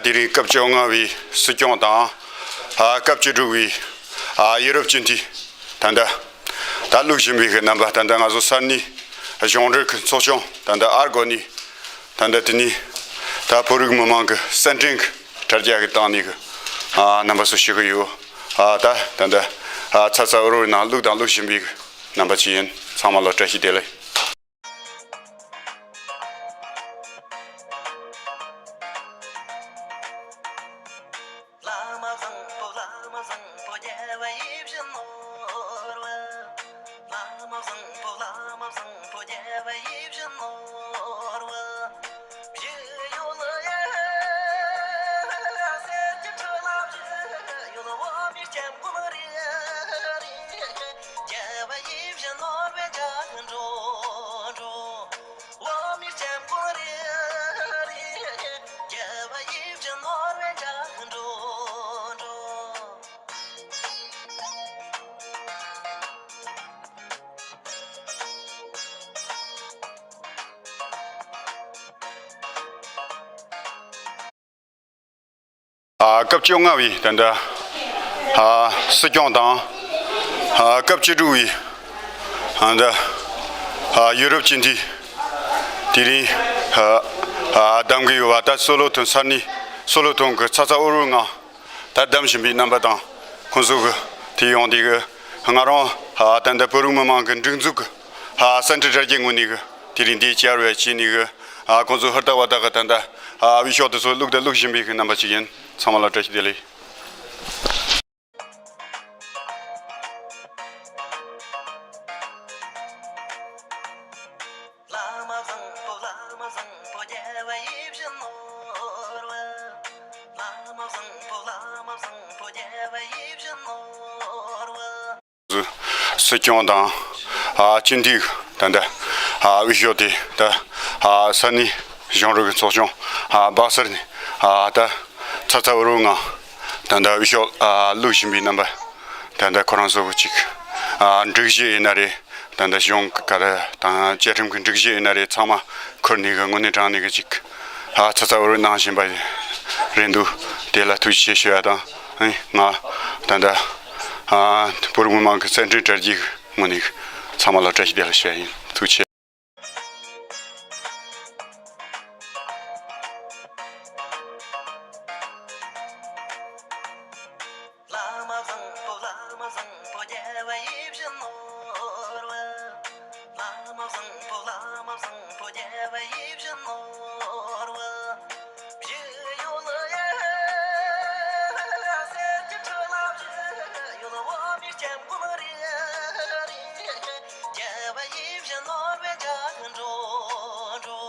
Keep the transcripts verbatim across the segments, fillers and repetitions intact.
དེ་རིང་སྐབས་བཅོ་ལྔ་བའི་སྲིད་སྐྱོང་དང་། ཨ། སྐབས་བཅུ་དྲུག་པའི་ཨ་ཡུ་རོབ་སྤྱི་འཐུས་ད་ལྟ་ད་བླུགས་བཞིན་པའི་གི་རྣམ་པ། ད་ལྟ་ང་ཚོ་ས་གནས་གཞུང་འབྲེལ་གྱི་ཚོགས་ཆུང་ད་ལྟ་ཨར་གོ་ནས། ད་ལྟ་དེ་ནས་ད་བོད་རིགས་མི་མང་གི་གསར་འཕྲིན་གྱི་དྲ་རྒྱ་གི་སྟེང་ནས་གི་ཨ་རྣམ་པ་ཚོ་ཞུ་གི་ཡོད། ཨ། ད་ད་ལྟ་ཨ་ཚ་ཚ་འུར་འུར་ནང་བླུགས་དང་བླུགས་བཞིན་པའི་གི་རྣམ་པ་ཅིག་ཡིན། ཚང་མ་ལ་བཀྲ་ཤིས་བདེ་ལེགས། བླ་མ་བཟང་པོ། བླ་མ་བཟང་པོ། རྒྱལ་བ་ཡིད་བཞིན་ནོར་བུ། བླ་མ་བཟང་པོ། བླ་མ་བཟང་པོ། རྒྱལ་བ་ཡིད་བཞིན་ནོར་བུ། བཞི་ཡོད་ལ་ཡ། གསེར་གྱི་ཁྲི་ལ་བཞི་ཡོད་ལ། འོ་མའི་སྐྱབས་མགོན་རེད། རྒྱལ་བ་ཡིད་བཞིན་ནོར་བུའི་ལྗགས་འགྲོ་འགྲོ། འོ་མའི་སྐྱབས་མགོན་རེད། རྒྱལ་བ་ཡིད་བཞིན་ནོར་བུའི་ལྗགས་འགྲོ་འགྲོ། ཨ། སྐབས་བཅོ་ལྔ་བའི་ད་ལྟ་ཨ་སྲིད་སྐྱོང་དང་། ཨ། སྐབས་བཅུ་དྲུག་པའི་ཨ་ད་ཨ་ཡུ་རོབ་སྤྱི་འཐུས་དེ་རིང་ཨ་ཨ་གདམ་གི་ཡོད་པ། ད་སོ་ལོ་ཐོན་ས་གནས་སོ་ལོ་ཐོན་གི་ཚ་ཚ་འུར་འུར་ངང་ད་གདམ་བཞིན་པའི་རྣམ་པ་དང་། ཁོང་ཚོ་གི་དེ་ཡོང་དེ་གི་ང་རང་ཨ་ད་ལྟ་བོད་རིགས་མི་མང་གི་སྒྲིག་འཛུགས་གི་ཨ་གསར་འཕྲིན་དྲ་རྒྱའི་ངོས་ནས་གི་དེ་རིང་འདིར་བཅར་བའི་ཆེད་ནས་གི་ཨ་ཁོང་ཚོ་ཧུར་ཐག་པ་ཐག་གི་ད་ལྟ་ཨ་འོས་ཤོག་དེ་ཚོ་བླུགས་དང་བླུགས་བཞིན་པའི་གི་རྣམ་པ་ཅིག་ཡིན། ཚང་མ་ལ་བཀྲ་ཤིས་བདེ་ལེགས། བླ་མ་བཟང་པོ། བླ་མ་བཟང་པོ། རྒྱལ་བ་ཡིད་བཞིན་ནོར་བུ། བླ་མ་བཟང་པོ། བླ་མ་བཟང་པོ། རྒྱལ་བ་ཡིད་བཞིན་ནོར་བུ། སྲིད་སྐྱོང་དང་ཨ་སྤྱི་འཐུས་ད་ལྟ་ཨ་འོས་ཤོག་དེ་ད་ཨ་ས་གནས་གཞུང་འབྲེལ་གྱི་ཚོགས་ཆུང་ཨ་སྦག་སར་ནས་ཨ་ད་ཚ་ཚ་འུར་འུར་ངང་ད་ལྟ་འོས་ཤོག་ཨ་བླུགས་བཞིན་པའི་རྣམ་པ། ད་ལྟ་ཁོ་རང་ཚོ་གི་ཅིག་ཨ་སྒྲིག་གཞི་ཡིན་ན་རེད། ད་ལྟ་གཞུང་ག་རེ་དང་བཅའ་ཁྲིམས་ཀྱི་སྒྲིག་གཞི་ཡིན་ན་རེད། ཚང་མ་ཁུར་ནས་གི་དངོས་གནས་དྲང་གནས་གི་ཅིག་ཨ་ཚ་ཚ་འུར་འུར་གནང་བཞིན་པ་རེད་འདུག་དེ་ལ་ཐུགས་རྗེ་ཆེ་ཞུ་ཡ་དང་། ཨེ། ང་ད་ལྟ་ཨ་བོད་རིགས་མི་མང་གི་གསར་འཕྲིན་དྲ་རྒྱའི་ངོས་ནས་ཚང་མ་ལ་བཀྲ་ཤིས་བདེ་ལེགས་ཞུ་ཡ་ཡིན། ཐུགས་རྗེ་ཆེ། བླ་མ་བཟང་པོ། བླ་མ་བཟང་པོ། རྒྱལ་བ་ཡིད་བཞིན་ནོར་བུ། བླ་མ་བཟང་པོ། བླ་མ་བཟང་པོ། རྒྱལ་བ་ཡིད་བཞིན་ནོར་བུ། བཞི་ཡོད་ལ་ཡ། གསེར་གྱི་ཁྲི་ལ་བཞི་ཡོད་ལ། འོ་མའི་སྐྱབས་མགོན་རེད། རྒྱལ་བ་ཡིད་བཞིན་ནོར་བུའི་ལྗགས་འགྲོ་འགྲོ།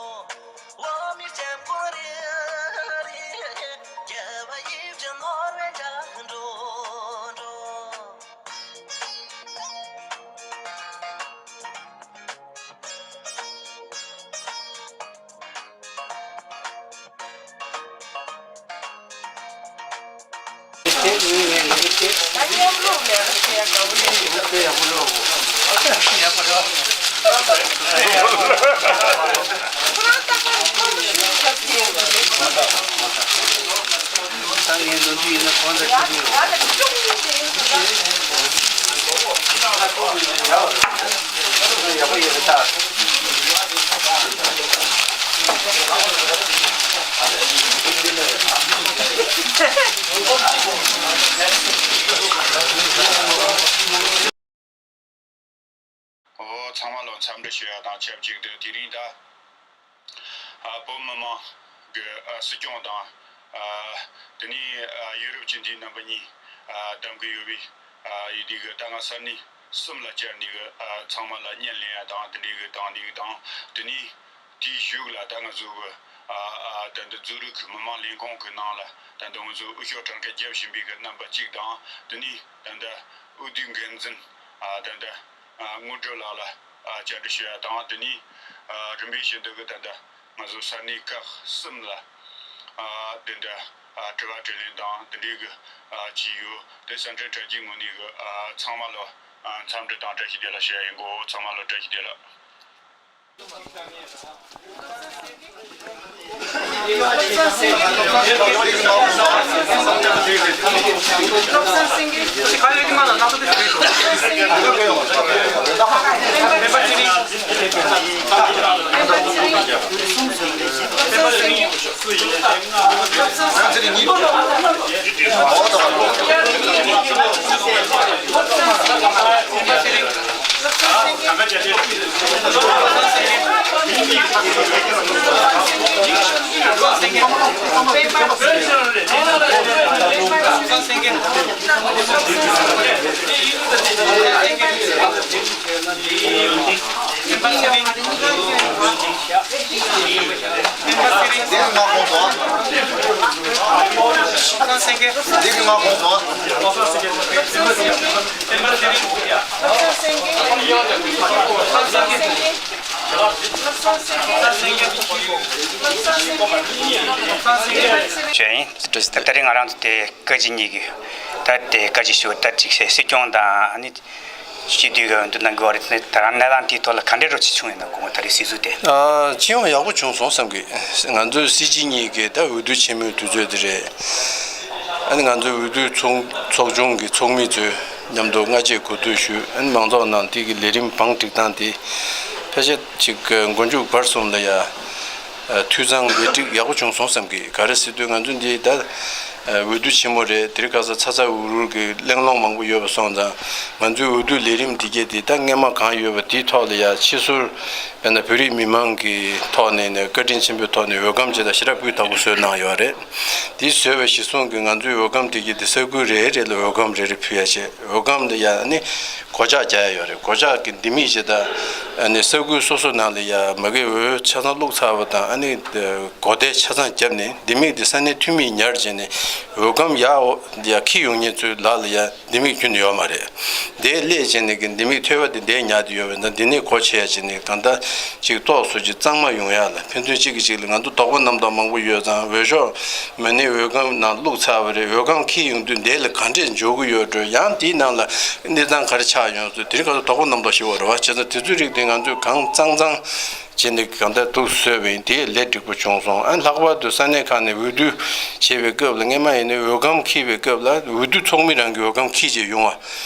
འོ་མའི་སྐྱབས་མགོན་རེད། རྒྱལ་བ་ཡིད་བཞིན་ནོར་བུའི་ལྗགས་འགྲོ་འགྲོ། ཨོ། ཚང་མ་ལ་འཚམས་འདྲི་ཞུ་ཡ་དང་ཆབས་ཅིག་ཏུ་དེ་རིང་ད་ཨ་བོད་མི་མང་གི་ཨ་སྲིད་སྐྱོང་དང་། ཨ་དེ་ནས་ཨ་ཡུ་རོབ་སྤྱི་འཐུས་རྣམ་པ་གཉིས་ཨ་གདམ་གི་ཡོད་པའི་ཨ་ཡུལ་དེ་གི་ད་ང་ས་གནས་གསུམ་ལ་བཅར་ནས་གི་ཨ་ཚང་མ་ལ་བརྙན་ལེན་ཡ་དང་དེ་འདྲའི་གི་བཏང་ནས་གི་དང་། དེ་ནས་དེའི་གཞུག་ལ་ད་ང་ཚོ་གི་ཨ་ཨ་ད་འདི་འཛུལ་རིགས་ཀྱི་མི་མང་ལས་ཁུངས་ཀྱི་ནང་ལ་ད་འདི་ང་ཚོ་འོས་ཤོག་གྲངས་ཀ་རྒྱབ་བཞིན་པའི་གི་རྣམ་པ་གཅིག་དང་། དེ་ནས་ད་འདི་འོས་བསྡུའི་འགན་འཛིན་ཨ་ད་འདི་ཨ་དངོས་གྲུབ་ལགས་ལ་ཨ་བཅར་འདྲི་ཞུ་ཡ་དང་། དེ་ནས་ཨ་རིམ་པས་བཞིན་དུ་གི་ད་ལྟ་ང་ཚོ་ས་གནས་ཁག་གསུམ་ལ་ཨ་དེ་འདྲ་ཨ་དྲི་བ་དྲིས་ལན་དང་དེ་འདྲའི་གི་ཨ་བྱས་ཡོད། དེ་གསར་འཕྲིན་དྲ་རྒྱའི་ངོས་ནས་གི་ཨ་ཚང་མ་ལ་ཨ་འཚམས་འདྲི་དང་བཀྲ་ཤིས་བདེ་ལེགས་ཞུ་ཡ་ཡིན་གོ། ཚང་མ་ལ་བཀྲ་ཤིས་བདེ་ལེགས། ཅན། ད་ད་རེས་ང་རང་ཚོ་དེ་བཀའ་སྤྱི་གཉིས་ཀྱི་ད་དེ་བཀའ་སྤྱི་ཞུ་ད་ཅིག་སྲིད་སྐྱོང་དང་ཨ་ནི་སྤྱི་འཐུས་ཀྱི་འོས་བསྡུ་གནང་གི་བ་རེད། ད་རང་གནས་སྟངས་དེའི་ཐོག་ལ་ག་འདྲའི་རོགས་བྱེད་བྱུང་ཡོད་ན་དགོངས་པ་ད་རེས་སྲིད་ཟུར་དེ། ཨ། སྤྱི་ཡོངས་ཡག་པོ་བྱུང་སོང་བསམ་གི། ང་ཚོའི་སྲིད་སྤྱི་གཉིས་ཀྱི་ད་འོས་བསྡུ་ཆེན་མོའི་དུས་ཚོད་དེ་རེད། ཨ་ནི་ང་ཚོའི་འོས་བསྡུ་ཚོགས་ཚོགས་ཆུང་གི་ཚོགས་མི་ཚོས་མཉམ་དུ་སྔ་རྗེས་གོ་བསྡུར་ཞུས། ཨ་ནི་མང་ཚོགས་ནང་དེ་གི་ལས་རིམ་བང་སྒྲིག་སྟངས་དེ་ཕལ་ཆེར་ཅིག་མགོ་མཇུག་བར་གསུམ་ལ་ཡ། ཨ། འཐུས་ཚང་ལེགས་སྒྲིག་ཡག་པོ་བྱུང་སོང་བསམ་གི། ག་རེ་ཟེར་དུས་ང་ཚོ་འདི་ད་ཨ་འོས་བསྡུ་ཆེན་མོ་རེད། དེ་རིང་ཁ་སང་ཚ་ཚ་འུར་འུར་གི་གླེང་སློང་མང་པོ་ཡོད་པ་སོང་ཙང་། ང་ཚོའི་འོས་བསྡུ་ལས་རིམ་འདི་གས་དེ་ད་སྔས་མ་གང་ཡོད་པ་དེའི་ཐོག་ལ་ཡ་ཕྱི་ཟུར་དཔེར་ན་བོད་རིགས་མི་མང་གི་ཐོག་ནས་ནས་བཀའ་དྲིན་ཆེན་པོའི་ཐོག་ནས་འོས་སྒམ་ཅིག་ད་ཞེ་དྲག་སྤུས་དག་པོ་བཟོས་གནང་ཡོད་རེད། དེ་བཟོས་པ་གཞིར་བཟུང་གི་ང་ཚོའི་འོས་སྒམ་དེ་གས་དེ་ས་ཁུལ་རེ་རེ་ལ་འོས་སྒམ་རེ་རེ་ཕུལ་ཡ་བྱས། འོས་སྒམ་ལ་ཡ་ནི་སྒོ་ལྕགས་རྒྱག་ཡ་ཡོད་རེད། སྒོ་ལྕགས་ཀྱི་ལྡེ་མིག་ཅིག་ད་ནི་ས་ཁུལ་སོ་སོ་ནང་ལ་ཡ་མ་གི་འོས་ཆ་ཚང་བླུགས་ཚར་བ་དང་། ཨ་ནི་སྒོ་དེ་ཆ་ཚང་བརྒྱབ་ནས་ལྡེ་མིག་དེ་ས་གནས་འཐུས་མིས་ཉར་བྱས་ནས་འོས་སྒམ་ཡར་ཡར་འཁྱེར་ཡོང་མཁན་ཚོའི་ལག་ལ་ཡ་ལྡེ་མིག་ཁྱོན་ནས་ཡོད་མ་རེད། དེ་སླེབས་བྱས་ནས་ཀྱི་ལྡེ་མིག་ཐོལ་པ་དེ་འདིར་ཉར་དེ་ཡོད་པས་ན། འདི་ནས་སྒོ་ཕྱེ་ཡ་བྱས་ནས་ད་ལྟ་ཅིག་ཏོག་ཙམ་ཅིག་གཙང་མ་ཡོང་ཡ་ལ་ཕན་ཚུན་གཅིག་གིས་གཅིག་ལ། ང་ཚོ་དོགས་པ་རྣམ་རྟོག་མང་པོ་ཡོད་ཙང་། འོས་ཤོག་མ་ཎི་འོས་སྒམ་ནང་བླུགས་ཚར་བ་རེད། འོས་སྒམ་འཁྱེར་ཡོང་དུས་འདི་ལ་ག་འདྲས་འཇོག་གི་ཡོད་འགྲོ། ཡང་དེའི་ནང་ལ་གནས་སྟངས་ག་རེ་ཆགས་ཡོང་ཚུལ་དེ་རིང་ཁ་སང་དོགས་པ་རྣམ་རྟོག་ཞིག་ཡོད་རེད་བ། བྱས་ཙང་དེ་ཚོའི་རིགས་དེ་ང་ཚོས་གང་གཙང་གཙང་བྱས་ནས་གང་ལྟར་འདུག་བཟོས་པ་ཡིན། དེ་ལས་འགྲིག་པོ་བྱུང་སོང་། ཨ། ལྷག་པར་དུ་ས་གནས་ཁག་ནས་འོས་བསྡུ་བྱེད་པའི་སྐབས་ལ། སྔས་མ་ཡིན་ན་འོས་སྒམ་འཁྱེར་བའི་སྐབས་ལ་འོས་བསྡུ་ཚོགས་མི་རང་གི་འོས་སྒམ་འཁྱེར་བྱས་ཡོང་བ།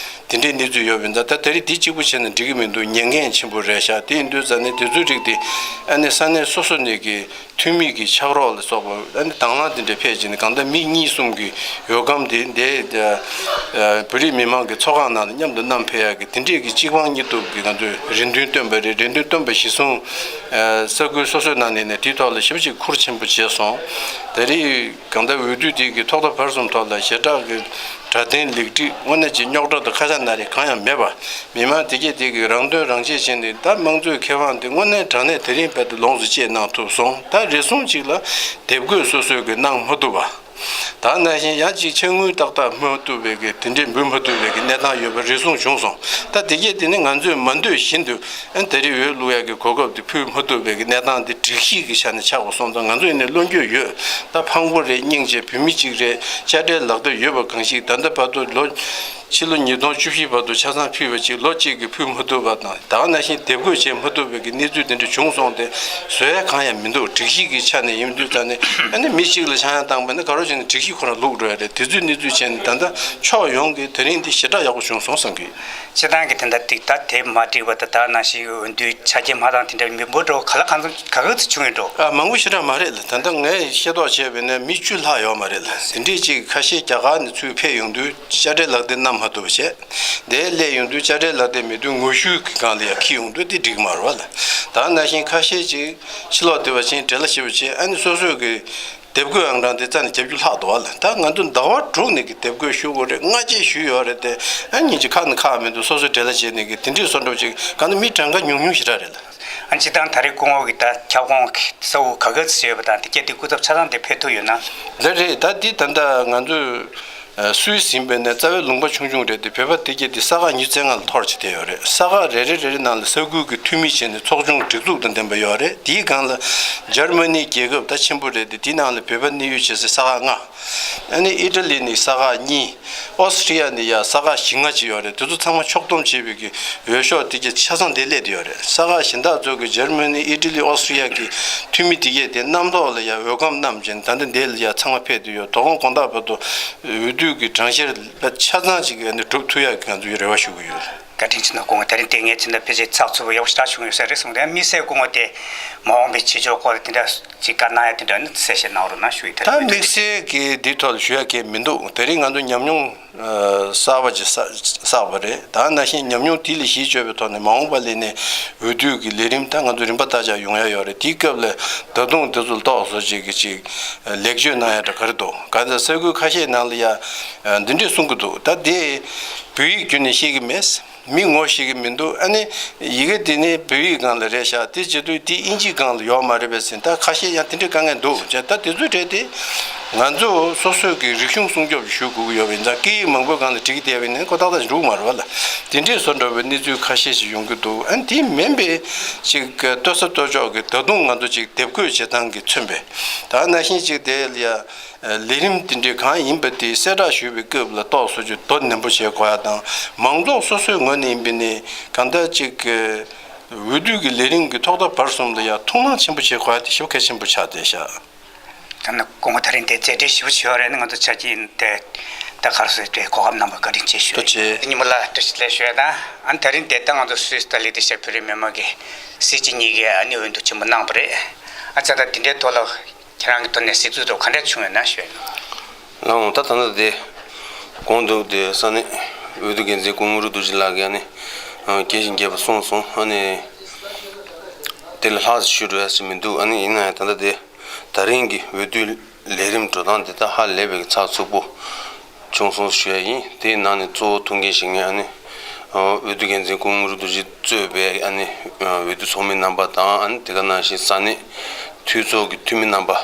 དེ་འདྲའི་གནས་ཚུལ་ཡོད་པས་ན། ད་དེ་རིང་འདི་གཅིག་པུ་བྱས་ན་འགྲིག་གི་མི་འདུག་ཉེན་ཁ་ཆེན་པོ་རེད་ཤག་དེ་ཡིན་དུས་ཙང་ནས་དེ་ཚོའི་རིགས་དེ་ཨ་ནི་ས་གནས་སོ་སོ་ནས་ཀྱི་འཐུས་མི་གི་ཕྱག་རོགས་ལ་སོགས་པ། ཨ་ནི་དང་བླངས་དེ་འདྲ་ཕེབས་བྱས་ནས་གང་ལྟར་མི་གཉིས་གསུམ་གྱི་འོས་སྒམ་དེ་འདི་ཨ་བོད་རིགས་མི་མང་གི་ཚོགས་ཁང་ནང་ལ་མཉམ་དུ་བསྣམས་ཕེབས་ཡག་གི་དེ་འདྲས་ཀྱི་གཅིག་དཔང་གཉིས་གཏུག་གི་ང་ཚོས་རེ་འདུན་བཏོན་པ་རེད། རེ་འདུན་བཏོན་པ་གཞིར་བཟུང་ཨ་ས་ཁུལ་སོ་སོའི་ནང་ནས་ནས་དེའི་ཐོག་ལ་ཞེ་པོ་ཅིག་ཁུར་ཆེན་པོ་བྱས་སོང་། དེ་རིང་གང་ལྟར་འོས་བསྡུ་དེ་གི་ཐོག་མཐའ་བར་གསུམ་ཐོག་ལ་ཞེ་དྲག་གི་སྒྲ་ལྡན་ལེགས་སྒྲིག་དངོས་གནས་ཀྱི་རྙོག་དྲ་དང་ཁ་ཤ་ན་རེ་གང་ཡང་མེད་པ། མི་མང་དེ་གས་དེ་གི་རང་དོན་རང་གཅེས་བྱས་ནས། ད་དམངས་གཙོའི་ཁེ་དབང་དེ་དངོས་གནས་དྲང་གནས་དེ་རིང་བར་དུ་ལོངས་སུ་སྤྱད་གནང་ཐུབ་སོང་། ད་རེ་ཟུང་གཅིག་ལ་དེབ་འགོད་སོ་སོས་གི་གནང་མ་ཐུབ་པ། ད་ནང་བཞིན་ཡང་ཅིག་ཕྱག་དངུལ་ཏག་ཏག་མ་ཐུབ་པའི་གི་དེ་འདྲའི་འབུལ་མ་ཐུབ་པའི་གི་གནས་སྟངས་ཡོད་པ་རེ་ཟུང་བྱུང་སོང་། ད་དེ་གས་དེ་ནི་ང་ཚོས་མ་འདོད་བཞིན་དུ་ཨ་ནི་དེ་རིང་འོས་བླུག་ཡག་གི་གོ་སྐབས་དེ་ཕུལ་མ་ཐུབ་པའི་གི་གནས་སྟངས་དེ་སྒྲིག་གཞི་གི་ཆ་ནས་ཆགས་པ་སོང་ཙང་། ང་ཚོ་ཡིན་ནའི་བློ་འགྱོད་ཡོད། ད་ཕངས་པོ་རེད། སྙིང་རྗེ། བོད་མི་གཅིག་རེད། དཔྱ་ཁྲལ་ལག་དེབ་ཡོད་པ་གང་ཞིག་ད་ལྟ་བར་དུ་ལོ། ཕྱི་ལོ་ཉིས་སྟོང་བཅུ་བཞི་བར་དུ་ཆ་ཚང་ཕུལ་བ་ཅིག་ལོ་གཅིག་གིས་ཕུལ་མ་ཐུབ་པ་དང་། ད་ག་ནང་བཞིན་དེབ་འགོད་བྱེད་མ་ཐུབ་པའི་གི་གནས་ཚུལ་དེ་འདྲ་བྱུང་སོང་སྟེ། བཟོ་ཡ་གང་ཡང་མི་འདུག་སྒྲིག་གཞི་གི་ཆ་ནས་ཡིན་དུས་ཙང་ནས་ཨ་ནི་མི་གཅིག་ལ་ཆག་ཡང་བཏང་པ་ཡིན་ན་ག་རེ་བྱས་ནས་སྒྲིག་གཞི་ཁོ་རང་ལུག་འགྲོ་ཡ་རེད། དེ་ཚོའི་གནས་ཚུལ་བྱས་ནས་ད་ལྟ་ཕྱོགས་ཡོངས་ཀྱི་དེ་རིང་འདི་ཞེ་དྲག་ཡག་པོ་བྱུང་སོང་བསམ་གི། སྤྱིར་བཏང་གི་དེ་འདྲ་ཏིག་ད་དེབ་མ་བསྒྲིགས་པ་དང་། ད་ག་ནང་བཞིན་འོས་བསྡུའི་ཆ་རྐྱེན་མ་འདང་དེ་འདྲ་མི་འབོར་འགྲོ་ག་ལ་གང་འཚམ་ག་ག་ཚོད་བྱུང་ཡོད་འགྲོ། ཨ། མང་པོ་ཞེ་དྲག་མ་རེད་ལ། ད་ལྟ་ངས་ཤེས་རྟོགས་བྱས་པ་ཡིན་ན་མི་བཅུ་ལྷག་ཡོད་མ་རེད་ལ། དེ་འདྲས་ཅིག་ཁ་ཤས་རྒྱ་གར་ནས་ཚུར་ཕེབས་ཡོང་དུས་དཔྱ་ཁྲལ་ལག་དེབ་བསྣམས་མ་ཐུབ་པ་བྱས། དེ་སླེབས་ཡོང་དུས་དཔྱ་ཁྲལ་ལག་དེབ་མེད་དུས་ངོ་བཤུས་ཀྱི་སྒང་ལ་ཡར་འཁྱེར་ཡོང་དུས་དེ་འགྲིག་གི་མ་རེད་བ་ལ། ད་ག་ནང་བཞིན་ཁ་ཤས་ཅིག་ཕྱི་ལོགས་སྡོད་པ་ཅིག་འབྲེལ་བ་བྱེད་པ་བྱས། ཨ་ནི་སོ་སོས་ཀྱི་དེབ་འགོད་ཨང་གྲངས་དེ་རྩ་ནས་བརྒྱད་ཅུ་ལྷག་འདུག་བ་ལ། ད་ང་ཚོ་ཟླ་བ་དྲུག་ནས་ཀྱི་དེབ་འགོད་ཞུ་དགོས་རེད། སྔ་རྗེས་ཞུས་ཡོད་རེད་དེ། ཨ་ནི་ཅིག་ཁག་ནི་ཁག་མི་འདུག་སོ་སོས་འབྲེལ་བ་བྱས་ནས་ཀྱི་དེ་འདྲས་སོ་འདྲ་ཅིག་གང་ལྟར་མི་གྲངས་ཀ་ཉུང་ཉུང་ཞེ་དྲག་རེད་ལ། ཨ་ནི་སྤྱིར་བཏང་ད་རེས་སྐུ་ངོ་གིས་ད་ཁྱབ་ཁོངས་ཀྱི་ས་ཁུལ་ག་ག་ཙམ་ཡོད་པ་དང་། དེ་གས་དེ་སྐུ་ཚབ་ཆ་ཚང་དེ་ཕེབས་ཐུབ་ཡོད་ན། ལགས་རེད། ད་འདི་ད་ལྟ་ང་ཚོས་ སུད་སི་ཡིན་པའི་ནས་རྩ་བའི་ལུང་པ་ཆུང་ཆུང་རེད་དེ། བོད་པ་དེ་གྱད་དེ་ས་ཁག་ཉི་ཤུ་རྩ་ལྔ་ལ་འཐོར་བྱས་བསྡད་ཡོད་རེད། ས་ཁག་རེ་རེ་རེ་རེ་ནང་ལ་ས་ཁུལ་གྱི་འཐུས་མི་བྱས་ནས་ཚོགས་ཆུང་སྒྲིག་འཛུགས་དང་ལྡན་པ་ཡོད་རེད། དེའི་སྒང་ལ་འཇར་མ་ནི་རྒྱལ་ཁབ་ད་ཆེན་པོ་རེད་དེ། དེའི་ནང་ལ་བོད་པ་གནས་ཡུལ་བྱེད་སའི་ས་ཁག་ལྔ། ཨ་ནི་ཨི་ཊ་ལི་ནི་ས་ཁག་གཉིས། ཨོ་སི་ཁྲི་ཡ་ནི་ཡ་ས་ཁག་བཞི་ལྔ་ཅིག་ཡོད་རེད། དེ་ཚོ་ཚང་མ་ཕྱོགས་བསྡོམས་བྱས་པའི་གི་འོས་ཤོག་དེ་གྱད་ཆ་ཚང་དེ་སླེབས་བསྡད་ཡོད་རེད། ས་ཁག་གཞན་དག་ཚོ་གི་འཇར་མ་ནི་ཨི་ཊ་ལི་ཨོ་སི་ཁྲི་ཡ་གི་འཐུས་མི་དེ་གྱད་དེ་གནམ་ཐོག་ལ་ཡ་འོས་སྒམ་བསྣམས་བྱས་ནས་ད་ལྟ་འདི་ལ་ཡ་ཚང་མ་ཕེབས་བསྡད་ཡོད། དོ་དགོང་དགོང་དག་བར་དུ་འོས་བསྡུ་གི་གྲངས་བཤེར་ཆ་ཚང་ཅིག་ཨ་ནི་གྲུབ་ཐུབ་ཡག་གི་ང་ཚོས་རེ་བ་ཞུ་གི་ཡོད། བཀའ་དྲིན་ཆེ་གནང་། སྐུ་ངོ་དེ་རིང་དེ་ངས་ཚིག་འདི་ཕལ་ཆེར་ཚགས་ཚུད་པོ་ཡག་པོ་ཞེ་དྲག་བྱུང་ཡོད་ས་རེད་གསུངས་ཏེ། དམིགས་བསལ་སྐུ་ངོ་དེ་མ་འོངས་པའི་བྱེད་ཕྱོགས་སྐོར་ལ་དེ་འདྲ་ཅིག་བཀའ་གནང་ཡ་དེ་འདྲ་ནི་གསལ་བཤད་གནང་རོགས་གནང་ཞུ་ཡི། དེ་ད་རིང་དམིགས་བསལ་གྱི་འདི་ཐོག་ལ་ཞུ་ཡ་གང་མི་འདུག་དེ་རིང་ང་ཚོ་ཉམས་མྱོང་གསར་པ་ཅིག་བསགས་པ་རེད། ད་ནང་བཞིན་ཉམས་མྱོང་དེ་ལ་གཞི་བཅོལ་བའི་ཐོག་ནས་མ་འོངས་པ་ལ་ནི་འོས་བསྡུ་གི་ལས་རིམ་ད་ང་ཚོ་རིམ་པ་བརྟག་དཔྱད་ཡོང་ཡ་ཡོད་རེད། དེའི་སྐབས་ལ་ད་དུང་དེ་ཚོ་ལ་རྟོག་བཟོ་བྱེད་ཀྱི་ཅིག་ལེགས་བཅོས་གནང་ཡ་འདྲ་ག་རེ་འདུག་ག་ཚོད་ས་ཁུལ་ཁ་ཤས་ནང་ལ་ཡ་འདི་འདྲས་གསུང་གི་འདུག་ད་དེ་བོད་ཡིག་བརྒྱུད་ནས་ཤེས་ཀྱི་མེད། མི་ངོ་ཤེས་ཀྱི་མི་འདུག་ཨ་ནི་ཡི་གེ་དེ་ནི་བོད་ཡིག་སྒང་ལ་རེད་ཤག་དེ་བྱེད་དུས་དེ་ཨིན་ཇིའི་སྒང་ལ་ཡོད་མ་རེད་པས་ཟེར། ད་ཁ་ཤས་ཡང་དེ་འདྲའི་དཀའ་ངལ་འདུག་ཅེས། ད་དེ་ཚོའི་གྲས་དེ་ང་ཚོ་སོ་སོའི་གི་རིག་གཞུང་སྲུང་སྐྱོབ་ཞུ་དགོས་ཀྱི་ཡོད་པ་ཡིན་ཙང་སྐད་ཡིག་མང་པོའི་སྒང་ལ་བྲིས་བསྡད་པ་ཡིན་ན་ཁོ་ཏག་ཏག་འགྲིག་མ་རེད་པ་ལ། དེ་འདྲས་བཟོ་འདྲ་བའི་གནས་ཚུལ་ཁ་ཤས་ཤིག་ཡོང་གི་འདུག་ཨ་ནི་དེ་མིན་པའི་ཅིག་ལྟོས་ས་ལྟོས་ཕྱོགས་ཀྱི་ད་དུང་ང་ཚོ་ཅིག་དེབ་འགོད་བྱེད་སྟངས་ཀྱིས་མཚོན་པའི་ད་ནང་བཞིན་ཅིག་དེ་ལ་ཡ། ལས་རིམ་དེ་འདྲའི་གང་ཡིན་པ་དེ་གསལ་བསྒྲགས་ཞུ་བའི་སྐབས་ལ་རྟོག་བཟོ་རྒྱུ་དོ་ནན་པོ་བྱེད་དགོས་ཡ་དང་། མང་ཚོགས་སོ་སོའི་ངོས་ནས་ཡིན་པ་ཡིན་ན་གང་ལྟར་ཅིག་འོས་བསྡུ་གི་ལས་རིམ་གྱི་ཐོག་མཐའ་བར་གསུམ་ལ་ཡ་ཐུགས་སྣང་ཆེན་པོ་བྱེད་དགོས་ཡ་དེ་ཞེ་པོ་གལ་ཆེན་པོ་ཆགས་བསྡད་ཤག་ད་ནི་སྐུ་ངོ་དེ་རིང་དེ་མཛད་བྲེལ་ཞེ་པོ་ཅིག་ཡོད་རེད། ནི་ང་ཚོ་ཆ་རྐྱེན་དེ་ད་ག་རེ་ཟེར་དེ་གོ་སྐབས་གནང་བར་བཀའ་དྲིན་ཆེ་ཞུ། ཐུགས་རྗེ་ཆེ། ཉི་མ་ལ་བཀྲ་ཤིས་བདེ་ལེགས་ཞུ་ཡ་དང་། ཨ་ནི་དེ་རིང་དེ་ལྟ་ང་ཚོ་སུད་སི་དང་ལི་ཏི་ཤ་བོད་རིགས་མི་མང་གི་སྲིད་སྤྱི་གཉིས་ཀས་ཨ་ནི་འོས་བསྡུ་ཆེན་མོ་གནང་བ་རེད། ཨ་ཙང་ད་དེ་འདྲའི་ཐོག་ལ། ཁྱེད་རང་གི་ཐོག་ནས་གཟིགས་ཚུལ་དང་ག་འདྲ་བྱུང་ཡོད་ན་ཞུ་ཡ་ཡིན། ལགས་འོང་། ད་ད་ལྟ་དེ་གོང་དུ་དེ་ས་གནས་འོས་བསྡུ་འགན་འཛིན་སྐུ་ངོ་དངོས་གྲུབ་རྡོ་རྗེ་ལགས་ཀྱིས་ཨ་ནི་རྒྱས་ཤིང་རྒྱས་པ་གསུངས་སོང་། ཨ་ནི་དེ་ལས་ལྷག་ཙམ་ཞུ་འགྲོ་ཡ་ཞིག་མི་འདུག་ཨ་ནི་ཡིན་ན་ཡང་ད་ལྟ་དེ་ད་རིང་གི་འོས་བསྡུ་ལས་རིམ་འགྲོ་སྟངས་དེ་ད་ཧ་ལས་པའི་ཚགས་ཚུད་པོ་བྱུང་སོང་ཞུ་ཡ་ཡིན། དེའི་ནང་ནས་གཙོ་བོ་ཐུགས་འགན་བཞེས་མཁན་ཨ་ནི་འོས་བསྡུ་འགན་འཛིན་སྐུ་ངོ་དངོས་གྲུབ་རྡོ་རྗེ་གཙོས་པའི་ཨ་ནི་འོས་བསྡུ་ཚོགས་མི་རྣམ་པ་དང་། ཨ་ནི་དེ་ག་ནང་བཞིན་ས་གནས་འཐུས་ཚོགས་ཀྱི་འཐུས་མི་རྣམ་པ།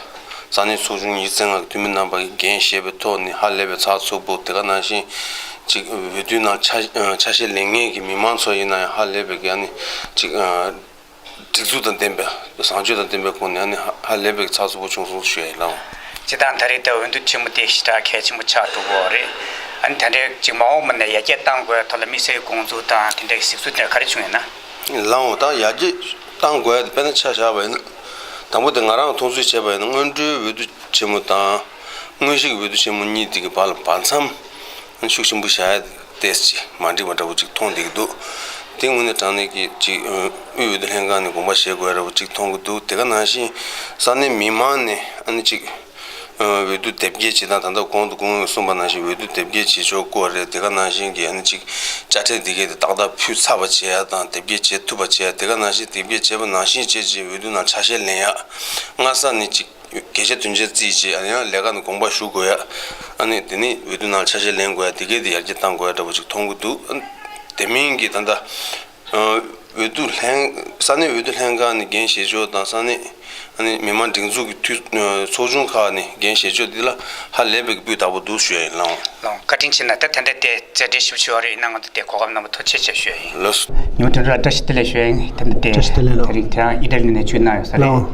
ས་གནས་ཚོགས་ཆུང་ཉི་ཤུ་རྩ་ལྔ་གི་འཐུས་མི་རྣམ་པ་གིས་འགན་བཞེས་པའི་ཐོག་ནས་ཧ་ལས་པའི་ཚགས་ཚུད་པོ། དེ་ག་ནང་བཞིན་ཅིག་འོས་བསྡུ་ནང་ཆ་ཆ་ཤས་ལེན་མཁན་གྱི་མི་མང་ཚོ་ཡིན་ན་ཡང་ཧ་ལས་པའི་གི་ཨ་ནི་ཅིག་སྒྲིག་འཛུགས་དང་ལྡན་པའི་བཟང་སྤྱོད་དང་ལྡན་པའི་སྒོ་ནས་ཨ་ནི་ཧ་ཧ་ལས་པའི་ཚགས་ཚུད་པོ་བྱུང་སོང་ཞུ་ཡ་ཡིན། ལགས་འོང་། སྤྱིར་བཏང་ད་རེས་ད་འོས་བསྡུ་ཆེན་མོ་དེ་ཞེ་དྲག་གལ་ཆེན་པོ་ཆགས་འགྲོ་གི་ཡོད་རེད། ཨ་ནི་ད་རེས་ཅིག་མ་འོངས་པ་ནས་ཡར་རྒྱས་གཏང་དགོས་ཐོག་ལ་དམིགས་བསལ་གྱི་དགོངས་ཚུལ་དང་དེ་འདྲའི་གཟིགས་ཚུལ་དེ་ག་རེ་བྱུང་ཡོད་ན། ལགས་འོང་། ད་ཡར་རྒྱས་གཏང་དགོས་ཡ་དེ་དཔེར་ན་ཆ་བཞག་པ་ཡིན་ན། དང་པོ་དེ་ང་རང་མཐོང་ཚུལ་བྱས་པ་ཡིན་ན་སྔོན་འགྲོའི་འོས་བསྡུ་ཆེན་མོ་དང་། དངོས་གཞིའི་འོས་བསྡུ་ཆེན་མོ་གཉིས་དེ་གི་བར་ལ་བར་མཚམས་ཤུགས་ཆེན་པོ་བཞག་ཡ་ཏོག་ཙམ་ཅིག་མ་འགྲིག་པ་འདྲ་པོ་ཅིག་མཐོང་བསྡད་ཀྱི་འདུག་དེ་དངོས་གནས་དྲང་གནས་ཀྱི་ཅིག་དབུས་འོས་བསྡུ་ལྷན་ཁང་ནས་དགོངས་པ་བཞེས་དགོས་ཡ་འདྲ་པོ་ཅིག་མཐོང་གི་འདུག་དེ་ག་ནང་བཞིན་ས་གནས་མི་མང་ནས་ཨ་ནི་ཅིག་འོས་བསྡུ་དེབ་སྐྱེལ་བྱེད་སྟངས། ད་ལྟ་གོང་དུ་སྐུ་ངོས་གསུངས་པ་ནང་བཞིན་འོས་བསྡུ་དེབ་སྐྱེལ་བྱེད་ཕྱོགས་སྐོར་རེད། དེ་ག་ནང་བཞིན་གྱི་ཨ་ནི་ཅིག་དཔྱ་ཁྲལ་འདི་གས་དེ་ཏག་ཏག་ཕུལ་ཚར་བ་བྱེད་ཡ་དང་། དེབ་སྐྱེལ་བྱེད་ཐུབ་པ་བྱེད་ཡ། དེ་ག་ནང་བཞིན་དེབ་སྐྱེལ་བྱས་པ་ནང་བཞིན་བྱས་བྱས་འོས་བསྡུ་ནང་ཆ་ཤས་ལེན་ཡ། སྔ་ས་ནས་ཅིག་གལ་ཆེ་དོན་ཆེ་བརྩིས་བྱས། ཨ་ནི་ཡང་ལས་ཀ་ནས་དགོངས་པ་ཞུ་དགོས་ཡ། ཨ་ནི་དེ་ནི་འོས་བསྡུ་ནང་ཆ་ཤས་ལེན་དགོས་ཡ། དེ་གས་དེ་ཡར་རྒྱས་གཏང་དགོས་ཡ་འདྲ་པོ་ཅིག་མཐོང་གི་འདུག་ཨ་ནི་དེ་མིན་གྱི་ད་ལྟ་འོས་བསྡུ་ལྷན་ས་གནས་འོས་བསྡུ་ལྷན་ཁང་ནས་འགན་བཞེས་ཕྱོགས་དང་། ས་གནས་ཨ་ནི་མི་མང་སྒྲིག་འཛུགས་ཀྱི་འཐུས་ཚོགས་ཆུང་ཁག་ནས་འགན་བཞེས་ཕྱོགས་འདི་ལ་ཧ་ལས་པའི་སྤུས་དག་པོ་འདུག་ཞུ་ཡ་ཡིན། ལགས་འོང་། ལགས་འོང་། བཀའ་དྲིན་ཆེ་གནང་། ད་ད་ལྟ་དེ་མཛད་བྲེལ་ཞེ་པོ་ཅིག་ཡོད་རེད། ཡིན་ན་ང་ཚོ་དེ་གོ་སྐབས་གནང་བ་ཐུགས་རྗེ་ཆེ་ཞུ་ཡ་ཡིན། ལགས་སོ། ཉི་མ་དོན་གྲུབ་ལགས་བཀྲ་ཤིས་བདེ་ལེགས་ཞུ་ཡ་ཡིན། ད་ལྟ་དེ་བཀྲ་ཤིས་བདེ་ལེགས་ལགས། དེ་རིང་ཁྱེད་རང་ཨི་ཊ་ལི་ནས་བྱོན་གནང་ཡོད་ས་རེད། ལགས་འོང་།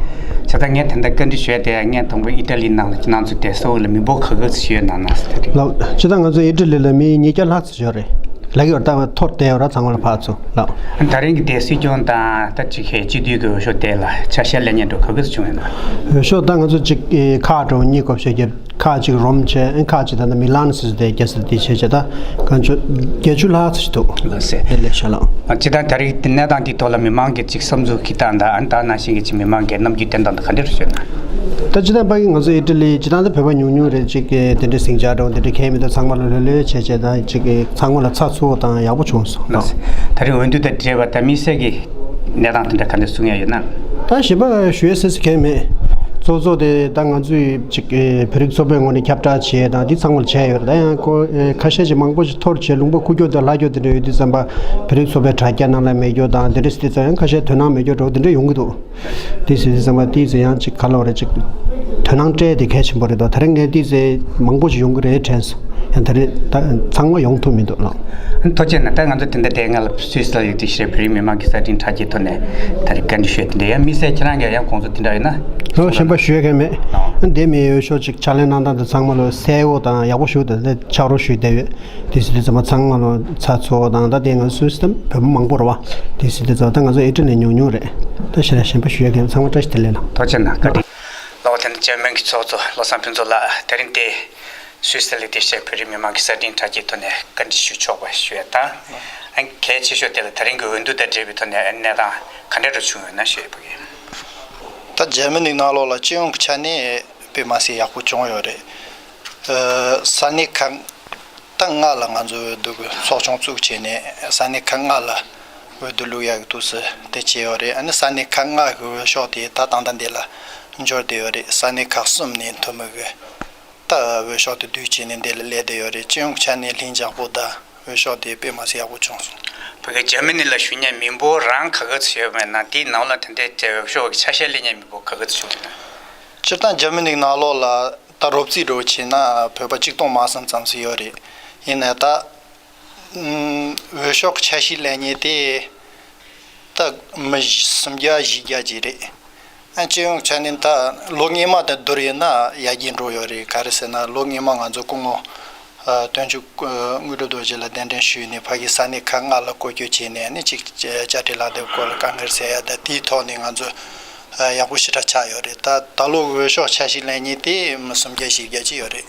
བྱས་ཙང་ངས་ད་ལྟ་བཀའ་འདྲི་ཞུ་ཡ་དེ་ཡང་སྔོན་དང་པོ་ཨི་ཊ་ལི་ནང་ལ་ཁྱེད་རང་ཚོ་དེ་སོགས་ལ་མི་འབོར་ག་ག་ཞིག་ཡོད་ན་ན་ཟེར་དེ་རེད། ལགས། སྤྱིར་བཏང་ང་ཚོ་ཨི་ཊ་ལི་ལ་མི་ཉིས་བརྒྱ་ལྷག་ཙམ་ཡོད་རེད། ལགས་ཡོད། ད་ཐོར་བསྡད་ཡོད་ར། ཚང་མ་ལ་ཕར་ཚུར་ལགས། ད་རིང་གི་དེ་སྲིད་སྐྱོང་དང་ད་ཅིག་གི་སྤྱི་འཐུས་ཀྱི་འོས་ཤོག་དེ་ལ་ཆ་ཤས་ལེན་མཁན་འདྲ་བོ་ག་ག་ཙམ་བྱུང་ཡོད་ན། འོས་ཤོག་ད་ང་ཚོ་ཅིག་ཁག་འདྲ་བོ་གཉིས་བགོ་བཤའ་བརྒྱབ། ཁག་ཅིག་རོམ་བྱས། ཁག་ཅིག་ད་ལྟ་མི་ལང་ཟེར་དེ་རྒྱ་ས་དེ་བྱས་བྱས། ད་གང་བྱུང་བརྒྱད་ཅུ་ལྷག་ཙམ་ཞིག་འདུག་ལགས་སེ། དེ་ལས་ཤ་ལགས། ཨ། སྤྱིར་བཏང་ད་རེས་དེ་གནས་སྟངས་དེའི་ཐོག་ལ་མི་མང་གི་ཅིག་བསམ་ཚུལ་གྱི་སྟངས་དང་། ཨ་ནི་ད་ནང་བཞིན་གྱི་ཅིག་མི་མང་གི་རྣམ་འགྱུར་བསྟན་སྟངས་དང་ག་འདྲ་རེད་ཞུས་ན། ད་སྤྱིར་བཏང་ཕ་གི་ང་ཚོ་ཨི་ཊ་ལི་སྤྱིར་བཏང་ད་བོད་པ་ཉུང་ཉུང་རེད། ཅིག་གི་དེ་འདྲའི་ཟིང་ཆ་འདྲ་བོ་དེ་འདྲ་གང་ཡང་མི་འདུག་ཚང་མ་ལ་ལྷོད་ལྷོད་བྱས་བྱས། ད་ཅིག་གི་ཚང་མ་ལ་ཚགས་ཚུད་པོ་དང་ཡག་པོ་བྱུང་སོང་། ལགས་སེ། ད་རེས་འོས་བསྡུ་དང་འབྲེལ་བ་ད་དམིགས་བསལ་གྱི་གནས་སྟངས་དེ་འདྲ་ག་འདྲ་གསུང་ཡ་ཡོད་ན། ད་གཞན་པ་ཞུ་ཡ་ཟེར་ཟེར་གང་ཡང་མེད། གཙོ་གཙོ་དེ་ད་ང་ཚོས་ཅིག་བོད་རིགས་ཚོགས་པའི་ངོས་ནས་ཁྱབ་བསྒྲགས་བྱས་དང་དེ་ཚང་མ་ལ་བྱས་ཡོད་རེད། ད་ཡང་ཁོ་ཁ་ཤས་ཅིག་མང་པོ་ཞིག་འཐོར་བྱས་ལུང་པ་ཁུག་ཀྱོག་དང་ལྷག་ཀྱོག་དེ་འདྲ་ཡོད་དུས་ཙམ་པ། བོད་རིགས་ཚོགས་པའི་དྲ་རྒྱ་ནང་ལ་མེད་ཀྱོག་དང་དེ་འདྲ་ཟེར་དུས་ཙམ། ཡང་ཁ་ཤས་དོ་སྣང་མེད་ཀྱོག་འདྲ་བོ་དེ་འདྲ་ཡོང་གི་འདུག་དེ་ཟེར་དུས་ཙམ་པ་དེ་ཚོ་ཡང་ཅིག་ག་ལབ་རེད། ཅིག་དོ་སྣང་སྤྲད་དེ་གལ་ཆེན་པོ་རེད་དོ། ད་རེས་ངས་དེ་ཚོ་མང་པོ་ཞིག་ཡོང་གི་རེད་དྲན་སོང་ ཡང་ད་རེས་ད་ཚང་མ་ཡོང་ཐུབ་མི་འདུག་ལགས། ཐུགས་རྗེ་ཆེ་གནང་། ད་ང་ཚོ་དེ་འདྲ་དེ་སྔ་ལ་སུད་སི་ལ་ཡོད་དུས་ཤེས་བོད་རིགས་མི་མང་གི་གསར་འཕྲིན་དྲ་རྒྱའི་ཐོག་ནས་ད་རེས་བཀའ་འདྲི་ཞུས་དེ་འདྲ་ཡང་དམིགས་བསལ་ཁྱེད་རང་གིས་ཡང་དགོངས་ཚུལ་དེ་འདྲ་ཡོད་ན། ལོ་གཞན་པ་ཞུ་ཡ་གང་མེད། ཨང་། འདི་མི་འོས་ཤོག་ཅིག་ཕྱག་ལས་གནང་སྟངས་དེ་ཚང་མ་ལོ་གསལ་བོ་དང་ཡག་པོ་ཞུ་དེ་ལས་ཕྱག་རོགས་ཞུས་བསྡད་ཡོད། དེ་སྲིད་དེ་ཚང་མ་ཚང་མ་ལོ་ཚ་ཚོ་དང་ད་དེ་ང་སུད་སི་དང་བོད་པ་མང་པོ་རེད་བ། དེ་སྲིད་དེ་ཚང་མ་ད་ང་ཚོ་ཨི་ཊ་ལི་ཉུང་ཉུང་རེད། ད་ཞེ་ལ་གཞན་པ་ཞུ་ཡ་གང་མེད། ཚང་མ་བཀྲ་ཤིས་བདེ་ལེགས་ལགས། ཐུགས་རྗེ་གནང་། བཀའ་དྲིན། ལོ་དེ་འདྲ་འཇར་མན་གྱི་ཚོགས་གཙོ་བློ་བཟང་ཕུན་ཚོགས་ལགས་དེ་རིང་དེ། སུད་སི་ལ་དེ་ཤེས་བོད་རིགས་མི་མང་གི་གསར་འཕྲིན་དྲ་རྒྱའི་ཐོག་ནས་བཀའ་འདྲི་ཞུ་ཆོག་པ་ཞུ་ཡ་དང་། ཨ་གལ་ཆེ་ཤོས་དེ་ལ་ད་རིང་གི་འོས་བསྡུ་དང་འབྲེལ་བའི་ཐོག་ནས་གནས་སྟངས་ག་འདྲ་རུ་བྱུང་ཡོད་ན་ཞུ་ཡ་ཕ་གི། ད་འཇར་མ་ནི་ནང་ལོགས་ལ་སྤྱི་ཡོངས་ཀྱི་ཆ་ནས་དཔེ་མ་སྲིད་ཡག་པོ་བྱུང་ཡོད་རེད། ཨ་ས་གནས་ཁག་ད་ལྔ་ལ་ང་ཚོ་འོས་བསྡུ་གི་ཚོགས་ཆུང་བཙུགས་བྱས་ནས་ས་གནས་ཁག་ལྔ་ལ་འོས་བསྡུ་བླུག་ཡག་གི་འདུག་སེ་དེ་བྱས་ཡོད་རེད། ཨ་ནི་ས་གནས་ཁག་ལྔ་གི་འོས་ཤོག་དེ་ད་ད་ལྟ་འདི་ལ་འབྱོར་བསྡད་ཡོད་རེད། ས་གནས་ཁག་གསུམ་ནས་འཐུས་མི་གི་ད་འོས་ཤོག་དེ་བསྡུས་བྱས་ནས་འདི་ལ་སླེབས་བསྡད་ཡོད་རེད། སྤྱི་ཡོངས་ཆ་ནས་ལྷིང་འཇགས་པོ་དང་འོས་ཤོག་དེ་དཔེ་མ་སྲིད་ཡག་པོ་བྱུང་སོང་། ཕ་གི་འཇར་མ་ནི་ལ་བཞུགས་མཁན་མི་འབོར་རང་ག་ག་ཚོད་ཡོད་མེད་ན་དེའི་ནང་ལ་དེ་འདྲའི་དེ་འོས་ཤོག་གི་ཆ་ཤས་ལེན་མཁན་མི་འབོར་ག་ག་ཚོད་བྱུང་ཡོད་ན། སྤྱིར་བཏང་འཇར་མ་ནི་ནང་ལོགས་ལ་ད་རོབ་རྩིས་འདྲ་བོ་བྱས་ན་བོད་པ་ཆིག་སྟོང་མ་ཟིན་ཙམ་ཞིག་ཡོད་རེད། ཡིན་ནའི་ད་ཨུམ་འོས་ཤོག་ཆ་ཤས་ལེན་མཁན་དེ་ད་མི་སུམ་བརྒྱ་བཞི་བརྒྱ་ཅིག་རེད། ཨ་སྤྱི་ཡོངས་ཆ་ནས་ད་ལོ་སྔོན་མ་དང་བསྡུར་ཡིན་ན་ཡར་རྒྱས་འགྲོ་ཡོད་རེད། ག་རེ་ཟེར་ན་ལོ་སྔོན་མ་ང་ཚོ་སྐུ་ངོ་ཨ་དོན་གཅོད་ཨ་དངོས་གྲུབ་རྡོ་རྗེ་ལགས་གདན་འདྲེན་ཞུས་ནས་ཕ་གི་ས་གནས་ཁག་ལྔ་ལ་སྐོར་སྐྱོད་བྱས་ནས་ཨ་ནི་གཅིག་བཅའ་ཁྲིམས་ལག་དེབ་སྐོར་ལ་དཀའ་ངལ་སེལ་ཡ་དང་དེའི་ཐོག་ནས་ང་ཚོ་ཨ་ཡག་པོ་ཞེ་དྲག་ཆགས་ཡོད་རེད། ད་ད་ལོ་འོས་ཤོག་ཆ་ཤས་ལེན་མཁན་དེ་མི་སུམ་བརྒྱ་བཞི་བརྒྱ་ཅིག་ཡོད་རེད།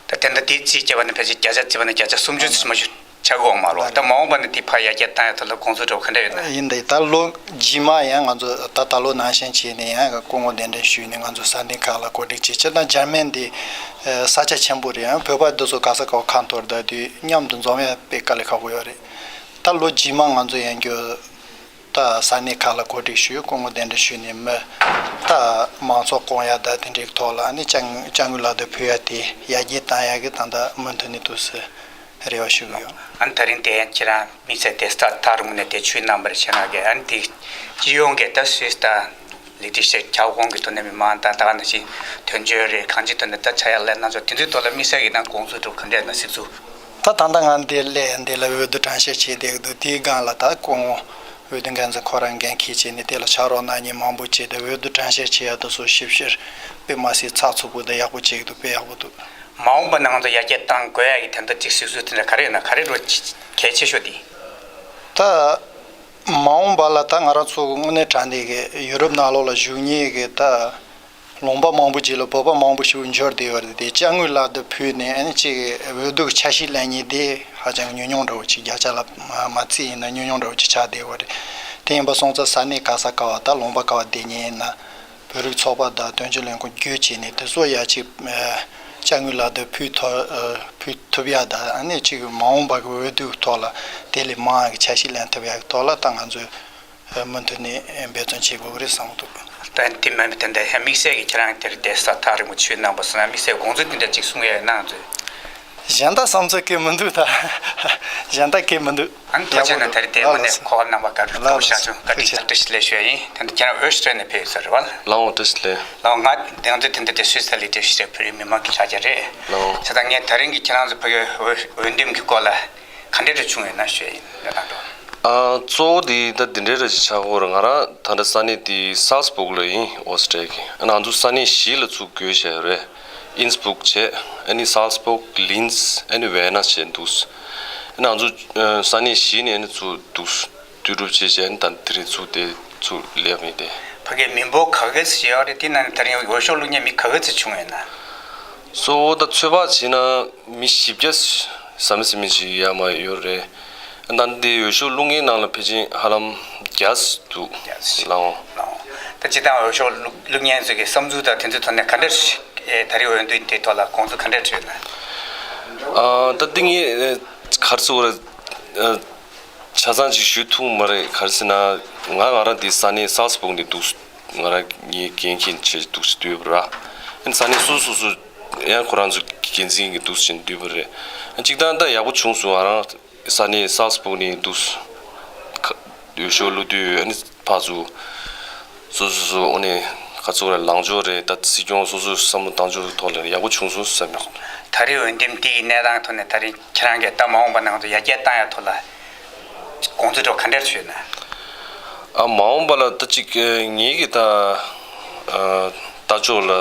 ད་དེ་འདྲ་དེ་རྩིས་བྱས་པ་ནི་ཕལ་ཆེར་བརྒྱ་ཆ་བརྩིས་པ་ན་བརྒྱ་ཆ་སུམ་ཅུ་ཙམ་མ་གཏོགས་ཆགས་ཀྱི་ཡོད་མ་རེད་བ། ད་མ་འོངས་པ་ནི་དེ་ཕར་ཡར་རྒྱས་བཏང་ཡ་ཐོག་ལ་དགོངས་ཚུལ་འདྲ་བོ་ག་འདྲ་ཡོད་ན། ཡིན་ད་ད་ལོ་རྗེས་མ་ཡང་ང་ཚོ་ད་ད་ལོ་ནང་བཞིན་བྱས་ནས་ཡང་སྐུ་ངོ་གདན་འདྲེན་ཞུས་ནས་ང་ཚོ་ས་གནས་ཁག་ལ་གོ་སྒྲིག་བྱས། སྤྱིར་བཏང་འཇར་མན་འདི་ས་ཆ་ཆེན་པོ་རེད། ཡང་བོད་པ་འདི་ཚོ་ག་ས་ག་བ་ཁ་འཐོར་བསྡད་དུས་མཉམ་དུ་འཛོམས་ཡ་དཔེ་དཀའ་ལས་ཁག་པོ་ཡོད་རེད། ད་ལོ་རྗེས་མ་ང་ཚོ་ཡང་བསྐྱར་ད་ས་གནས་ཁག་ལ་གོ་སྒྲིག་ཞུས། སྐུ་ངོ་གདན་འདྲེན་ཞུས་ནས་མི་ད་མང་ཚོགས་སྐོང་ཡ་ད་དེ་འདྲའི་ཐོག་ལ་ཨ་ནི་དཔྱ་དཔྱ་དངུལ་ལག་དེབ་ཕུལ་ཡ་དེ་ཡར་རྒྱས་བཏང་ཡ་གི་ད་ལྟ་མུ་མཐུད་ནས་འདུག་སེ་རེ་བ་ཞུ་གི་ཡོད། ཨ་ནི་ད་རིང་དེ་ཁྱེད་རང་དམིགས་བསལ་དེ་སྟག་ཐག་རིང་མོ་ནས་དེ་ཆུའི་རྣམ་པར་ཕྱིན་ན་གི་ཨ་ནི་དེ་སྤྱི་ཡོངས་ཀྱི་ད་སུད་སི་ད་ལས་སྡེ་ཤེས་ཁྱབ་ཁོངས་ཀྱི་ཐོག་ནས་མི་མང་དང་ད་ག་ནང་བཞིན་དོན་གཅོད་རེད་གང་ཅིའི་ཐོག་ནས་ད་ཆ་ཡག་ལས་སྣ་ཚོགས་དེ་ཚོའི་ཐོག་ལ་དམིགས་བསལ་གྱི་ད་དགོངས་ཚུལ་འདྲ་བོ་ག་འདྲ་ཡོད་ན་གཟིགས་ཚུལ། ད་ད་ལྟ་ང་འདི་སླེབས་འདི་ལ་འོས་བསྡུ་གྲངས་བཤེར་བྱེད་བསྡད་ཀྱི་འདུག་དེའི་སྒང་ལ་ད་སྐུ་ངོ་འོས་བསྡུ་འགན་འཛིན་ཁོ་རང་འགན་འཁྱེར་བྱས་ནས་དེ་ལ་ཕྱག་རོགས་གནང་མཁན་མང་པོ་བྱས་ཏེ་འོས་བསྡུ་གྲངས་བཤེར་བྱེད་ཡ་དེ་ཚོ་ཞིབ་བཤེར་དཔེ་མ་སྲིད་ཚགས་ཚུད་པོ་དང་ཡག་པོ་བྱེད་ཀྱི་འདུག་དཔེ་ཡག་པོ་འདུག་མ་འོངས་པ་ནང་དུ་ཡར་རྒྱས་གཏང་དགོས་ཡ་གི་དོན་དག་ཅིག་གཟིགས་ཚུལ་དེ་འདྲ་ག་རེ་ཡོད་ན། ག་རེ་འགྲོ་གལ་ཆེ་ཤོས་དེ། ད་མ་འོངས་པ་ལ་ད་ང་རང་ཚོ་གི་དངོས་གནས་དྲང་གནས་ཀྱི་ཡུ་རོབ་ནང་ལོགས་ལ་བཞུགས་མཁན་གྱི་ད་ལུང་པ་མང་པོ་ཅིག་ལ་བོད་པ་མང་པོ་ཞིག་འབྱོར་བསྡད་ཡོད་རེད་དེ། དཔྱ་དངུལ་ལག་དེབ་ཕུལ་ནས་ཨ་ནི་ཅིག་འོས་བསྡུ་གི་ཆ་ཤས་ལེན་མཁན་དེ་ཧ་ཅང་ཉུང་ཉུང་འདྲ་བོ་ཅིག་བརྒྱ་ཆ་ལ་མ་མ་བརྩིས་ཡིན་ན་ཉུང་ཉུང་འདྲ་བོ་ཅིག་ཆགས་བསྡད་ཡོད་རེད། དེ་ཡིན་པ་སོང་ཙང་ས་གནས་ག་ས་ག་བ་ད་ལུང་པ་ག་བ་བསྡད་མཁན་ཡིན་ན། བོད་རིགས་ཚོགས་པ་དང་དོན་གཅོད་ལས་ཁུངས་བརྒྱུད་བྱས་ནས་དེ་ཚོ་ཡ་གཅིག་ཨ་དཔྱ་དངུལ་ལག་དེབ་ཕུལ་ཐུབ་ཨ་ཕུལ་ཐུབ་ཡ་དང་ཨ་ནི་གཅིག་མ་འོངས་པ་གི་འོས་བསྡུ་ཐོག་ལ་དེ་ལས་མང་བ་གི་ཆ་ཤས་ལེན་ཐུབ་ཡ་གི་ཐོག་ལ་ད་ང་ཚོས་ཨ་མུ་མཐུད་ནས་འབད་བརྩོན་བྱེད་དགོས་ཀྱི་རེད་བསམ་གྱི་འདུག་ད་དེ་མིན་པའི་དེ་འདྲ་ཡ་དམིགས་བསལ་གྱི་ཁྱེད་རང་དེར་བསྡད་ས་ཐག་རིང་པོ་ཆུའི་ནང་པ་སོང་ན་དམིགས་བསལ་དགོངས་ཚུལ་དེ་འདྲ་གཅིག་གསུང་ཡ་ཡོད་ན་ང་ཚོས། གཞན་དག་བསམ་ཚུལ་གང་ཡང་མི་འདུག་ད་གཞན་དག་གང་ཡང་མི་འདུག་ཨ་ནི་ཐུགས་རྗེ་གནང་། ད་རེས་དེ་དངོས་གནས་ཁོ་བ་རྣམ་པ་དཀར་པོའི་ཐོག་ཤར་བྱུང་། བཀའ་དྲིན་ཆེ། བཀྲ་ཤིས་བདེ་ལེགས་ཞུ་ཡ་ཡིན། ད་ནི་ཁྱེད་རང་ཨོ་སི་ཀྲི་ལི་ཡ་ནས་ཕེབས་ཡོད་ས་རེད་བ། ལགས་འོང་། བཀྲ་ཤིས་བདེ་ལེགས། ལགས་འོང་། ང་ང་ཚོ་དེ་འདྲ་དེ་སུད་སི་ལི་ཏེ་ཤི་རེད་བོད་རིགས་མི་མང་གི་ལྷ་རྒྱལ་རེད། ལགས་འོང་། བྱས་ཙང་ངས་ད་རིང་གི་ཁྱེད་རང་ཚོ་ཕ་གི་འོས་འོས་འདེམས་ཀྱི་སྐོར་ལ་ག་འདྲ་རེ་བྱུང་ཡོད་ན་ཞུ་ཡ་ཡིན། ལགས་འོང་། ཨ་གཙོ་བོ་དེ་ད་འདི་འདྲའི་རེ་ཞིག་ཆགས་ཀྱི་ཡོད་རེད། ང་རང་ད་ལྟ་ས་གནས་དེ་སཱལ་སི་སྦུག་ལ་ཡིན། ཨོ་སི་ཀྲི་ལི་ཡ་གི། ཨ་ང་ཚོ་ས་གནས་བཞི་ལ་ཚུར་བགོས་བཞག་ཡོད་རེད། ཨིན་སི་སྦུག་བྱས། ཨ་ནི་སཱལ་སི་སྦུག་ལིན་ཛི། ཨ་ནི་ཝེ་ན་བྱས་འདུག་ཨ་ནི་ང་ཚོ་ས་གནས་བཞི་ནས་ཨ་ནི་ཚུར་འདུག་ལྟ་གྲུབ་བྱས་བྱས་ཨ་ནི་ད་དེ་རིང་ཚུར་དེ་ཚུར་སླེབས་ཡིན་ཏེ། ཕ་གིའི་མི་འབོར་ག་གེ་ཞིག་ཡོད་རེད། དེ་ནང་ནས་ད་རིང་འོས་ཤོག་བླུག་མཁན་མི་ག་གེ་ཞིག་བྱུང་ཡོད་ན། གཙོ་བོ་ད་ཚོད་དཔག་བྱས་ན་མི་བཞི་བརྒྱ་ཟིན་མི་ཟིན་མི་ཞིག་ཡར་མར་ཡོད་རེད། ད་འདི་འོས་ཤོག་བླུག་མཁན་ནང་ལ་ཕལ་ཆེར་ཧ་ལམ་བརྒྱ་ཙམ་འདུག་བརྒྱ་ཙམ། ལགས་འོང་། ལགས་འོང་། ད་སྤྱིར་བཏང་འོས་ཤོག་བླུག་བླུག་མཁན་ཚོ་གི་བསམ་ཚུལ་དང་དེ་ཚོའི་ཐོག་ནས་ག་འདྲ་ཞིག་ཨེ་ད་རེས་འོས་བསྡུ་དེའི་ཐོག་ལ་དགོངས་ཚུལ་ག་འདྲ་བྱུང་ཡོད་ན། ཨ་ད་འདི་ངས་ཨེ་ག་རེ་ཟེར་དགོས་རེད། ཨ་ཆ་ཚང་ཅིག་ཞུ་ཐུབ་མ་རེད། ག་རེ་ཟེར་ན་ང་ང་རང་འདི་ས་གནས་སཱལ་སི་སྦུག་ནས་འདུག་ང་རང་ངའི་འགན་འཁྱེར་བྱས་འདུག་སེ་སྡོད་པ་ར། ཨ་ནི་ས་གནས་སོ་སོ་སོ་ཡང་ཁོ་རང་ཚོ་འགན་འཛིན་གྱི་འདུག་སེ་བྱས་སྡོད་པ་རེད། ཨ་གཅིག་ད་ད་ཡག་པོ་བྱུང་སོང་། ང་རང་ས་གནས་སཱལ་སི་སྦུག་ནས་འདུག་སེ་ཁ་འོས་ཤོག་བླུག་དུས་ཨ་ནི་ཕར་ཚུར་སོ་སོ་སོ་ཨ་ནི་ ག་ཚོད་རེད། ལངས་ཕྱོགས་རེད། ད་སྲིད་སྐྱོང་སོ་སོའི་བསམ་བློ་བཏང་ཕྱོགས་ཐོག་ལ་ཡག་པོ་བྱུང་སོང་བསམ་ཡོད། ད་རེས་འོས་འདེམས་འདི་ཡི་གནས་སྟངས་ཐོག་ནས་ད་རེས་ཁྱེད་རང་གིས་ད་མ་འོངས་པ་ནང་དུ་ཡར་རྒྱས་བཏང་ཡ་ཐོག་ལ་དགོངས་ཚུལ་འདྲ་བོ་ག་འདྲ་ཞུས་ན། ཨ། མ་འོངས་པ་ལ་ད་ཅིག་ངེད་ཀྱི་ད་ཨ་ལྟ་ཕྱོགས་ལ་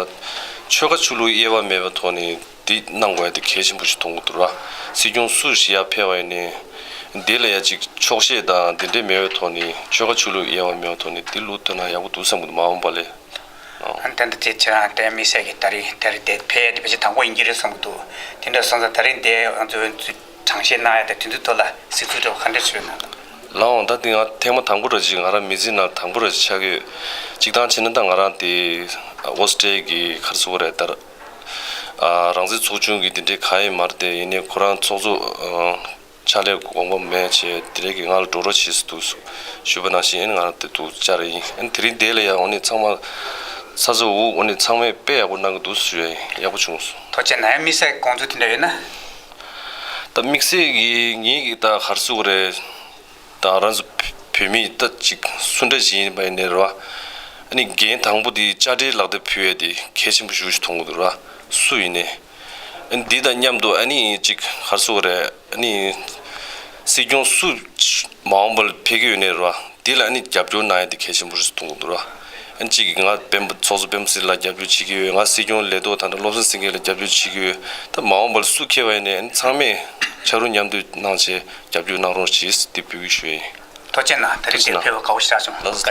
ཆོལ་ཁ་ཆོས་ལུགས་དབྱེ་བ་མེད་པའི་ཐོག་ནས་འདི་གནང་དགོས་ཡ་དེ་གལ་ཆེན་པོ་ཞིག་མཐོང་གི་འདུག་ར། སྲིད་སྐྱོང་སུ་ཞིག་ཡར་ཕེབས་པ་ཡིན་ནའི་འདི་ལ་ཡ་ཅིག་ཆོག་ཤེས་དང་འདི་འདྲས་མེད་པའི་ཐོག་ནས་ཆོལ་ཁ་ཆོས་ལུགས་དབྱེ་བ་མེད་པའི་ཐོག་ནས་འདི་ལུགས་ཐོན་ན་ཡག་པོ་འདུག་བསམ་གི་འདུག་མ་འོངས་པ་ལ། ཨང་། ཨ་ནི་ད་ལྟ་དེ་ཁྱེད་རང་དེ་དམིགས་བསལ་གྱི་ད་རིང་དེར་དེ་ཕེབས་ཡ་དེ་ཕལ་ཆེར་དང་པོ་ཡིན་གྱི་རེད་བསམ་གྱི་འདུག་དེ་འདྲ་སོང་ཙང་ད་རིང་དེ་ང་ཚོས་གྲངས་བཤེར་གནང་ཡ་དེ་དེ་ཚོའི་ཐོག་ལ་གཟིགས་ཚུལ་འདྲ་བོ་ག་འདྲ་ཞིག་ཡོད་ན། ལགས་འོང་། ད་དེ་ང་ཐེངས་མ་དང་པོ་ར་ཅིག་ང་རང་མི་ཚེ་ནང་དང་པོ་ར་ཅིག་ཆགས་ཀྱི་ཡོད། གཅིག་ཐང་བྱས་ན་ད་ང་རང་དེ་ཨོ་སི་ཀྲི་ཡ་གི་ག་རེ་ཟེར་དགོས་རེད། ད་ར་ཨ་རང་བཙན་ཚོགས་ཆུང་གི་དེ་འདྲའི་གང་ཡིན་མ་རེད། དེ་ཡིན་ནའི་ཁོ་རང་ཚོགས་གཙོ་ཨ། ཕྱག་ལས་དགོངས་པ་མེད་བྱས་དེ་རིང་གི་ང་ལ་འགྲོ་རོགས་བྱེད་ཟེར་འདུག་ཞུས་པ་ནང་བཞིན་ཨ་ནི་ང་རང་དེ་འདུག་བཅར་ཡིན། ཨ་ནི་དེ་རིང་དེ་ལ་ཡང་འོ་ནི་ཚང་མ་ཚ་ཚ་འུར་འུར་འོ་ནི་ཚང་མས་དཔེ་ཡག་པོ་གནང་གི་འདུག་ཞུ་ཡ་ཡིན། ཡག་པོ་བྱུང་སོང་། ཐུགས་རྗེ་གནང་། ཡང་དམིགས་བསལ་དགོངས་ཚུལ་དེ་འདྲ་ཡོད་ན། ད་དམིགས་བསལ་གྱི་ངེད་ཀྱི་ད་ག་རེ་ཟེར་དགོས་རེད། ད་ང་རང་ཚོ་བོད་མི་ད་ཅིག་སུ་འདྲ་ཞིག་ཡིན་པ་ཡིན་ནའི་རེད་བ། ཨ་ནི་འགན་དང་པོ་དེ་དཔྱ་ཁྲལ་ལག་དེབ་ཕུལ་ཡ་དེ་གལ་ཆེན་པོ་ཞེ་པོ་ཞིག་མཐོང་གི་འདུག་ར། སུ་ཡིན་ནའི། ཨ་ནི་འདི་དང་མཉམ་དུ་ཨ་ནི་ཅིག་ག་རེ་ཟེར་དགོས་རེད། ཨ་ནི་སྲིད་སྐྱོང་སུ་མ་འོངས་པར་ཕེབས་ཀྱི་ཡོད་ནའི་རེད་བ། འདི་ལ་ཨ་ནི་རྒྱབ་སྐྱོར་གནང་ཡ་དེ་གལ་ཆེན་པོ་ཞིག་མཐོང་གི་འདུག་ར། ཨ་ནི་གཅིག་གིས་ང་སྤེན་པ་ཚོགས་གཙོ་སྤེན་པ་ཚེ་རིང་ལ་རྒྱབ་སྐྱོར་བྱེད་ཀྱི་ཡོད། ང་སྲིད་སྐྱོང་ལས་ཐོག་ད་ལྟ་བློ་བཟང་སེང་གེ་ལ་རྒྱབ་སྐྱོར་བྱེད་ཀྱི་ཡོད། ད་མ་འོངས་པར་སུ་ཁེལ་བ་ཡིན་ནའི་ཨ་ནི་ཚང་མས་ཕྱག་རོགས་མཉམ་འདེགས་གནང་བྱས་རྒྱབ་སྐྱོར་གནང་རོགས་གྱིས་ཟེར་འདི་འབོད་སྐུལ་ཞུ་ཡ་ཡིན། ཐུགས་རྗེ་གནང་། ད་རེས་འདིར་ཕེབས་པ་དགའ་པོ་ཞེ་དྲག་བྱུང་། ལགས་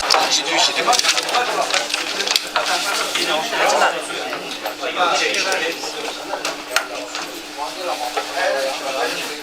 སོ།